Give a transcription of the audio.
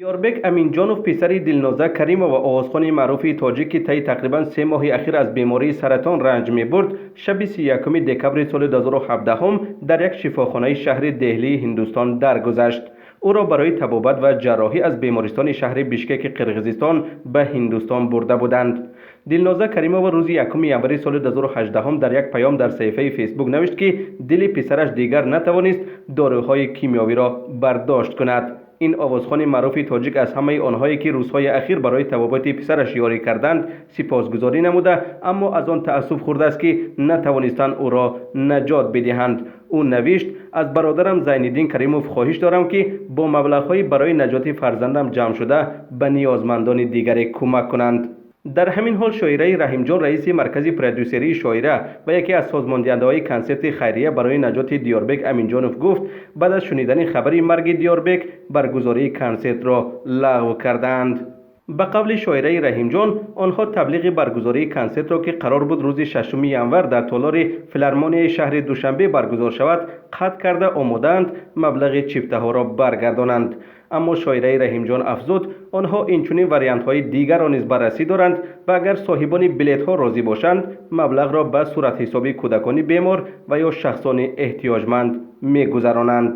Диёрбек Аминҷонов, писари Дилноза Каримова, овозхони маъруфи тоҷик, ки таи тақрибан 3 моҳи ахир аз бемории саратон ранҷ мебурд, шаби 31 декабри соли 2017 дар як шифохонаи шаҳри Деҳлии Ҳиндустон даргузашт. Ӯро барои табобат ва ҷарроҳӣ аз бемористони шаҳри Бишкеки Қирғизистон ба Ҳиндустон бурда буданд. Дилноза Каримова рӯзи 1 январи соли 2018 дар як паём дар саҳифаи Фейсбук навишт, ки дили писараш дигар натавонист доруҳои кимиёвиро бардошт кунад. Ин овозхони маъруфи тоҷик аз ҳамаи онҳое, ки рӯзҳои ахир барои табобати писараш ёрӣ карданд, сипосгузорӣ намуда, аммо аз он таассуф хӯрдааст, ки натавонистанд ӯро наҷот бидиҳанд. Ӯ навишт: «Аз бародарам Зайниддин Каримов хоҳиш дорам, ки бо маблағҳои барои наҷоти фарзандам ҷамъшуда ба ниёзмандони дигаре кӯмак кунанд». Дар ҳамин ҳол Шоираи Раҳимҷон, раиси маркази продюсерии «Шоира» ва яке аз созмондиҳандаҳои консерти хайрия барои наҷоти Диёрбек Аминҷонов, гуфт, баъд аз шунидани хабари марги Диёрбек баргузории консертро лағв кардаанд. Ба қавли Шоираи Раҳимҷон, онҳо таблиғи баргузории консертро, ки қарор буд рӯзи 6 январ дар толори Филармонияи шаҳри Душанбе баргузор шавад, қатъ карда, омодаанд маблағи чифтаҳоро баргардонанд. Аммо Шоираи Раҳимҷон афзуд, онҳо инчунин вариантҳои дигарро низ баррасӣ доранд ва агар соҳибони билетҳо розӣ бошанд, маблағро ба суратҳисоби кӯдакони бемор ва ё шахсони эҳтиёҷманд мегузаронанд.